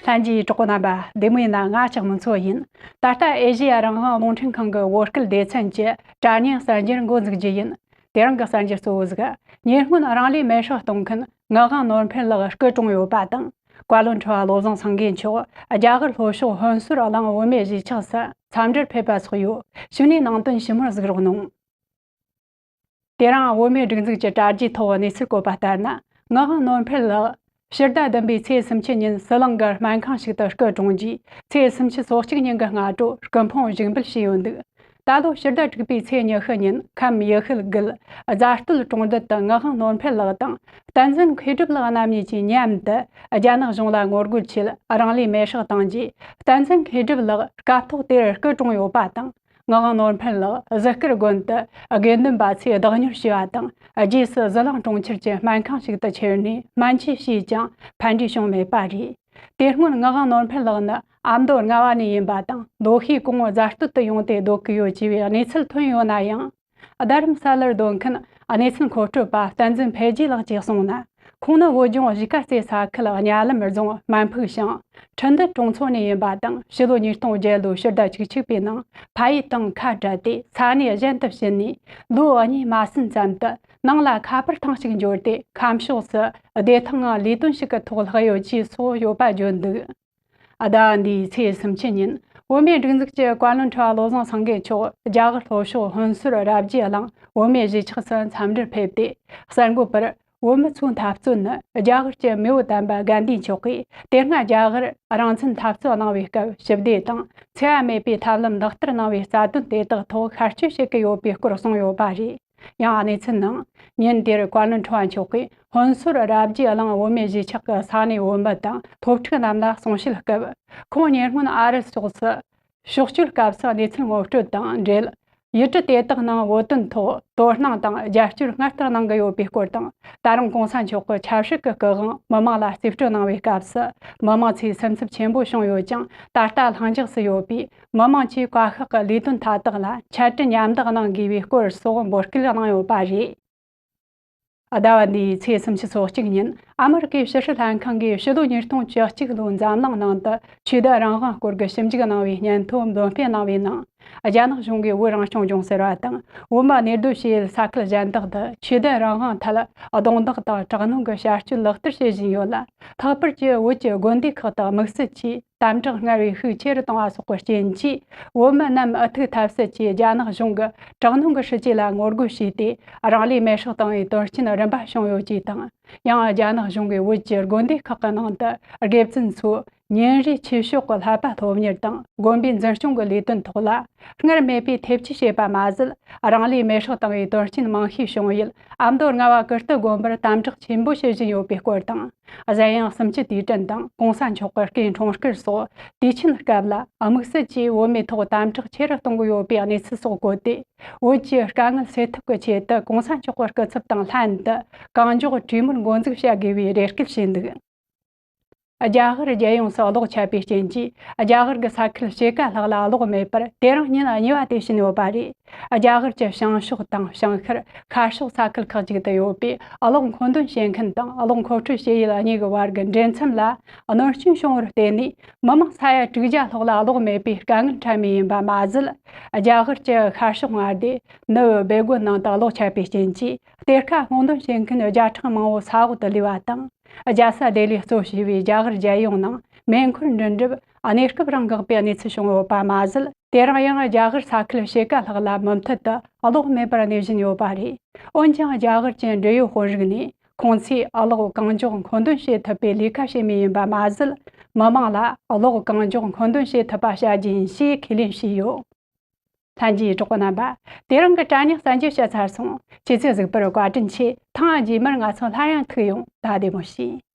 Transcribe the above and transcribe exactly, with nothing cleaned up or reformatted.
ལྷན་རྒྱས་གྲོགས་པོ་རྣམ་པ། བདེ་མོ་ཡིན་ན། ང་ལྕགས་མོ་མཚོ་ཡིན། ད་ལྟ་ཨེ་ཤེ་ཡ་རང་དབང་རླུང་འཕྲིན་ཁང་གི་བོད་སྐད་སྡེ་ཚན་གྱི་དྲ་བརྙན་གསར་འགྱུར་འགོ་འཛུགས་རྒྱུ་ཡིན། དེ་རིང་གི་གསར་འགྱུར་གཙོ་བོ་ཟིག་ཉེ་སྔོན་རང་ལུས་མེར་སྲེག་གཏོང་མཁན་ངག་དབང་ནོར་འཕེལ་ལགས་སྐུ་གྲོངས་ཡོད་པ་དང་། བཀའ་བློན་ཁྲི་པ་བློ་བཟང་སེང་གེ་མཆོག་རྒྱ་གར་ལྷོ་ཕྱོགས་ཧོན་སུར་གླིང་བུད་མེད་གཞིས་ཆགས་སུ་འཚམས་འདྲིར་ཕེབས་པ་སོགས་ཡོད། གཞུག་ནས་ནང་དོན་ཞིབ་མོར་གཟིགས་རོགས་གནང་། དེ་རིང་བོད་མིའི་སྒྲིག་འཛུགས་ཀྱི་དྲ་རྒྱའི་ཐོག་གནས་ཚུལ་བཀོད་པ་ལྟར་ན། ངག་དབང་ནོར་འཕེལ་ལགས་ཕྱི་ཟླ་བདུན་པའི་ཚེས་སུམ་ཅུ་ཉིན་ཟི་ལིང་གི་སྨན་ཁང་ཞིག་ཏུ་སྐུ་གྲོངས་རྗེས། ཚེས་སུམ་ཅུ་སོ་གཅིག་ཉིན་གྱི་སྔ་དྲོ་སྐུ་ཕུང་བཞུགས་འབུལ་བྱས་ཡོད་འདུག་ད་ལོ་ཕྱི་ཟླ་དྲུག་པའི་ཚེས་ཉི་ཤུ་ཉིན་ཁམས་ཡུལ་ཤུལ་དགུ་རྫ་སྟོད་གྲོང་རྡལ་དུ་ངག་དབང་ནོར་འཕེལ་ལགས་དང་བསྟན་འཛིན་མཁས་གྲུབ་ལགས་རྣམ་གཉིས་ཀྱིས་མཉམ་དུ་རྒྱ་ནག་གཞུང་ལ་ངོ་རྒོལ་ཆེད་རང་ལུས་མེར་སྲེག་བཏང་རྗེས། བསྟན་འཛིན་མཁས་གྲུབ་ལགས་སྐབས་ཐོག་དེར་སྐུ་གྲོངས་ཡོད་པ་དང་། ངག་དབང་ནོར་འཕེལ་ལགས་གཟིགས་སྐར་དགོན་དུ་དགེ་འདུན་པ་ཚོས་བདག་གཉེར་བྱས་པ་དང་། རྗེས་སུ་ཟི་ལིང་གྲོང་ཁྱེར་གྱི་སྨན་ཁང་ཞིག་ཏུ་ཁྱེར་ནས་སྨན་བཅོས་བྱས་ཀྱང་ཕན་འབྲས་བྱུང་མེད་པ་རེད། དེ་སྔོན་ངག་དབང་ནོར་འཕེལ་ལགས་ནི་ཨ་མདོ་རྔ་བ་ནས་ཡིན་པ་དང་། ལོ་ཤས་གོང་རྫ་སྟོད་དུ་ཡོང་སྟེ་སྡོད་ཀྱི་ཡོད་ཅེས་པའི་གནས་ཚུལ་ཐོན་ཡོད་ན་ཡང་། རྡ་རམ་ས་ལར་སྡོད་མཁན་གནས་ཚུལ་མཁོ་སྤྲོད་པ་བསྟན་འཛིན་འཕེལ་རྒྱས་ལགས་ཀྱིས་གསུངས་ན། ཁོང་ནི་བོད་ལྗོངས་གཞིས་ཀ་རྩེ་ས་ཁུལ་གཉའ་ལམ་རྫོང་སྨན་ཕུག་ཞང་ཁྲི་འདུ་གྲོང་ཚོ་ནས་ཡིན་པ་དང་། ཕྱི་ལོ་ཉིས་སྟོང་བརྒྱད་ལོའི་ཕྱི་ཟླ་བཅུ་གཅིག་པའི་ནང་ཕ་ཡུལ་དང་ཁ་བྲལ་ཏེ་ས་གནས་གཞན་དུ་ཕྱིན་ནས་ལོ་གཉིས་མ་ཟིན་ཙམ་དུ། ནང་ལ་ཁ་པར་ཐེངས་ཤིག་འབྱོར་ཏེ། ཁམས་ཕྱོགས་སུ་བདེ་ཐང་ངང་ལས་དོན་ཞིག་གི་ཐོག་ལྷག་ཡོད་ཅེས་སོགས་ཡོད་པ་བརྗོད་འདུག་ཟླ་བ་འདིའི་ཚེས་སུམ་ཅུ་ཉིན་བོད་མིའི་སྒྲིག་འཛུགས་ཀྱི་བཀའ་བློན་ཁྲི་པ་བློ་བཟང་སེང་གེ་མཆོག་རྒྱ་གར་ལྷོ་ཕྱོགས་ཧོན་སུར་རབ་རྒྱས་གླིང་བུད་མེད་གཞིས་ཆགས་སུ་འཚམས་འདྲིར་ཕེབས་ཏེ། གསར་འགོད་པར། བོད་མི་ཚོའི་འཐབ་རྩོད་ནི་རྒྱ་གར་གྱི་མེས་པོ་དམ་པ་གན་དྷི་མཆོག་གིས་དེ་སྔ་རྒྱ་གར་རང་བཙན་འཐབ་རྩོད་གནང་བའི་སྐབས་ཞི་བདེ་དང་འཚེ་བ་མེད་པའི་ཐབས་ལམ་ལག་བསྟར་གནང་བའི་རྩ་དོན་དེ་དག་ཐོག་ཤར་སྐྱོད་བྱེད་ཀྱི་ཡོད་པའི་སྐོར་གསུངས་ཡོད་པ་རེད། ཡང་གནས་ཚུལ་ནང་། ཉིན་དེར་བཀའ་བློན་ཁྲི་པ་མཆོག་གིས་ཧོན་སུར་རབ་རྒྱས་གླིང་བུད་མེད་གཞིས་ཆགས་ཀྱི་ས་གནས་བོད་མི་དང་སློབ་ཕྲུག་རྣམས་ལ་གསུང་བཤད་སྐབས། ཁོང་ཉེ་སྔོན་ཨ་རི་སོགས་སུ་ཕྱོགས་བསྐྱོད་སྐབས་སུ་གནས་ཚུལ་ངོ་སྤྲོད་དང་འབྲེལ། ཡུལ་གྲུ་དེ་དག་ནང་བོད་དོན་ཐོག་དོ་སྣང་དང་རྒྱབ་སྐྱོར་སྔར་ལྟར་གནང་གི་ཡོད་པའི་སྐོར་དང་། ད་རུང་གོང་ས་མཆོག་གི་ཆབ་སྲིད་ཀྱི་སྐུ་དབང་མི་མང་ལ་རྩིས་སྤྲོད་གནང་བའི་སྐབས་སུ། མི་མང་ཚོས་སེམས་འཚབ་ཆེན་པོ་བྱུང་ཡོད་ཀྱང་། ད་ལྟ་ལྷིང་འཇགས་སུ་ཡོད་པས། མི་མང་གིས་བཀའ་ཤག་གི་ལས་དོན་མཐའ་དག་ལ་འཆད་ཁྲིད་ཉམས་བདག་གནང་དགོས་པའི་སྐོར་སོགས་འབོད་སྐུལ་གནང་ཡོད་པ་རེད། ཟླ་བ་འདིའི་ཚེས་སུམ་ཅུ་སོ་གཅིག་ཉིན་ཨ་མི་རི་ཀའི་ཕྱི་སྲིད་ལྷན་ཁང་གིས་ཕྱི་ལོ་ཉིས་སྟོང་བཅུ་གཅིག་ལོའི་འཛམ་གླིང་ནང་དུ་ཆོས་དད་རང་དབང་སྐོར་གྱི་ཞིབ་འཇུག་གནང་བའི་སྙན་ཐོ་འདོན་སྤེལ་གནང་བའི་ནང་། རྒྱ་ནག་གཞུང་གིས་བོད་རང་སྐྱོང་ལྗོངས་ཟེར་བ་དང་། བོད་མི་གནས་སྡོད་བྱེད་ཡུལ་ས་ཁུལ་གཞན་དག་ཏུ་ཆོས་དད་རང་དབང་ཐད་རྡུང་རྡེག་དང་དྲག་གནོན་གྱི་བྱ་སྤྱོད་ལག་བསྟར་བྱེད་བཞིན་ཡོད་ལ། ལྷག་པར་གྱི་བོད་ཀྱི་དགོན་སྡེ་ཁག་ཏུ་དམིགས་བསལ་གྱིས། དམ་དྲག་སྔར་བས་ཤུགས་ཆེ་རུ་བཏང་བ་སོགས་ཀྱི་རྐྱེན་གྱིས། བོད་མི་རྣམས་ཨུ་ཐུག་ཐབས་ཟད་ཀྱིས་རྒྱ་ནག་གཞུང་གི་དྲག་གནོན་གྱི་སྲིད་བྱུས་ལ་ངོ་རྒོལ་བྱས་ཏེ། རང་ལུས་མེར་སྲེག་བཏང་བའི་དོན་རྐྱེན་རིམ་པ་བྱུང་ཡོད་ཅེས་དང་། ཡང་རྒྱ་ནག་གཞུང་གིས་བོད་ཀྱི་དགོན་སྡེ་ཁག་གི་ནང་དུ་དགེ་བཙུན་ཚོས་ཉིན་རེའི་ཆོས་ཕྱོགས་ཀྱི་བསླབ་པ་སློབ་གཉེར་དང་། དགོན་པའི་འཛིན་སྐྱོང་གི་ལས་དོན་ཐོག་ལ་སྔར་མེད་པའི་ཐེབས་ཇུས་བྱས་པ་མ་ཟད། རང་ལུས་མེར་སྲེག་བཏང་བའི་དོན་རྐྱེན་མང་ཤས་བྱུང་ཡུལ་ཨ་མདོ་རྔ་བ་ཀིརྟི་དགོན་པར་དམ་དྲག་ཆེན་པོ་བྱེད་བཞིན་ཡོད་པའི་སྐོར་དང་། གཞན་ཡང་སུམ་ཅུ་དུས་དྲན་དང་གོང་ས་མཆོག་གི་སྐུའི་འཁྲུངས་སྐར་སོགས་དུས་ཆེན་སྐབས་ལ་དམིགས་བསལ་གྱིས་བོད་མིའི་ཐོག་དམ་དྲག་ཆེ་རུ་གཏོང་གི་ཡོད་པའི་གནས་ཚུལ་སོགས་བཀོད་དེ། བོད་ཀྱི་དཀའ་ངལ་སེལ་ཐབས་ཀྱི་ཆེད་དུ་གོང་ས་མཆོག་གི་སྐུ་ཚབ་དང་ལྷན་དུ་གང་མགྱོགས་གྲོས་མོལ་འགོ་འཛུགས་བྱ་དགོས་པའི་རེ་སྐུལ་བྱས་འདུག་རྒྱ་གར་རྒྱལ་ཡོངས་སུ་གློག་ཆད་པའི་རྐྱེན་གྱིས། རྒྱ་གར་གྱི་ས་ཁུལ་ཕྱེད་ཀ་ལྷག་ལ་གློག་མེད་པར་དེ་རིང་ཉིན་གཉིས་པ་དེ་ཕྱིན་ཡོད་པ་རེད། རྒྱ་གར་གྱི་བྱང་ཕྱོགས་དང་བྱང་ཤར། ཤར་ཕྱོགས་ས་ཁུལ་ཁག་ཅིག་ཏུ་ཡོད་པའི་གློག་མཁོ་འདོན་བྱེད་མཁན་དང་གློག་མཁོ་སྤྲོད་བྱེད་ཡུལ་གཉིས་ཀྱི་བར་གྱི་འབྲེལ་མཚམས་ལ་གནོད་སྐྱོན་བྱུང་བར་བརྟེན་ནས། མི་མང་ས་ཡ་དྲུག་བརྒྱ་ལྷག་ལ་གློག་མེད་པའི་དཀའ་ངལ་འཕྲད་མུས་ཡིན་པ་མ་ཟད། རྒྱ་གར་གྱི་ཤར་ཕྱོགས་མངའ་སྡེ་ནུབ་སྦེ་གོ་ནང་དུ་གློག་ཆད་པའི་རྐྱེན་གྱིས། གཏེར་ཁ་སྔོག་འདོན་བྱེད་མཁན་བརྒྱ་ཕྲག་མང་བོ་ས་འོག་ཏུ་ལུས་པ་དང་། རྒྱལ་ས་ལྡི་ལི་གཙོ་བྱས་པའི་རྒྱ་གར་རྒྱལ་ཡོངས་ནང་མེ་འཁོར་འགྲིམ་འགྲུལ་གནས་སྐབས་རང་འགག་པའི་གནས་ཚུལ་བྱུང་ཡོད་པ་མ་ཟད། དེ་རིང་ཡང་རྒྱ་གར་ས་ཁུལ་ཕྱེད་ཀ་ལྷག་ལ་མུ་མཐུད་དུ་གློག་མེད་པར་གནས་བཞིན་ཡོད་པ་རེད། འོན་ཀྱང་རྒྱ་གར་གྱི་འབྲེལ་ཡོད་དཔོན་རིགས་ནས་ཁོང་ཚོས་གློག་གང་མགྱོགས་མཁོ་འདོན་བྱེད་ཐུབ་པའི་ལས་ཀ་བྱེད་མུས་ཡིན་པ་མ་ཟད། མི་མང་ལ་གློག་གང་མགྱོགས་མཁོ་འདོན་བྱེད་ཐུབ་པ་བྱ་རྒྱུ་ཡིན་ཞེས་ཁས་ལེན་བྱས་ཡོད། ལྷན་རྒྱས་གྲོགས་པོ་རྣམ་པ། དེ་རིང་གི་དྲ་བརྙན་གསར་འགྱུར་བཤད་ཚར་སོང་། ཁྱེད་ཚོས་གཟིགས་པར་བཀའ་དྲིན་ཆེ། ཐེངས་རྗེས་མར་ང་ཚོ་སླར་ཡང་ཐུག་ཡོང་། ད་བདེ་མོ་བྱོས།